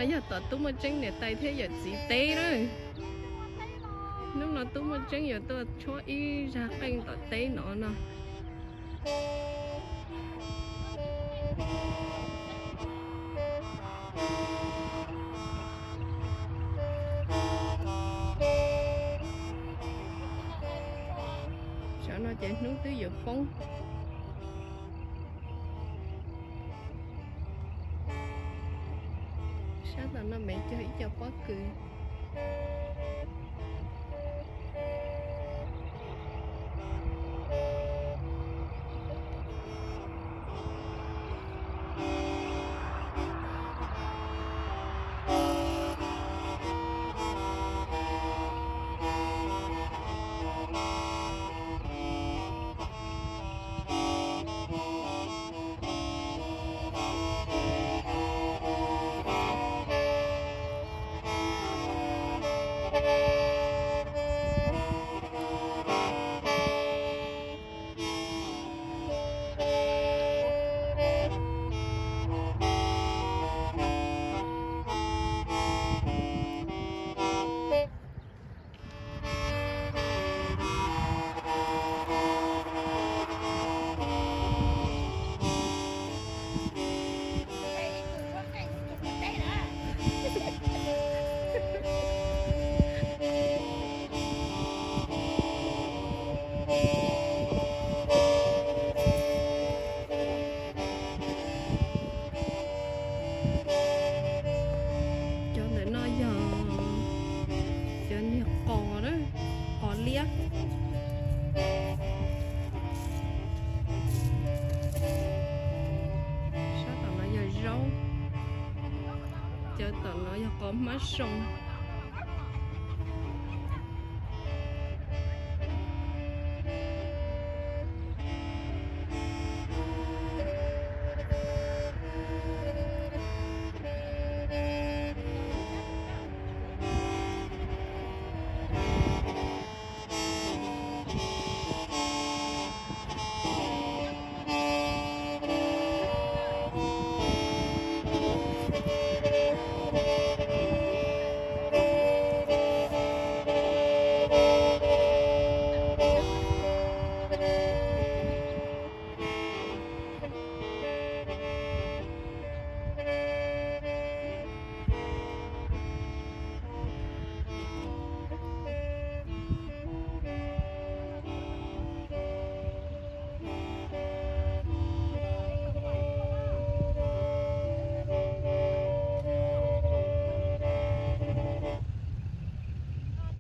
Yog tom Tub Muaj Tseeb niam tais thiab yawm txiv teb na. Hnub no Tub Muaj Tseeb yuav tuaj tshuab ib zaj qeej tom teb no no. Tsam no ces hnub twb yuav poob. Sab tom no me cog ib co pob kws. Cov ntawm no yog cov niag qos, qos liab. Sab tom no yog zaub. Cov tom no yog qos hmab soo.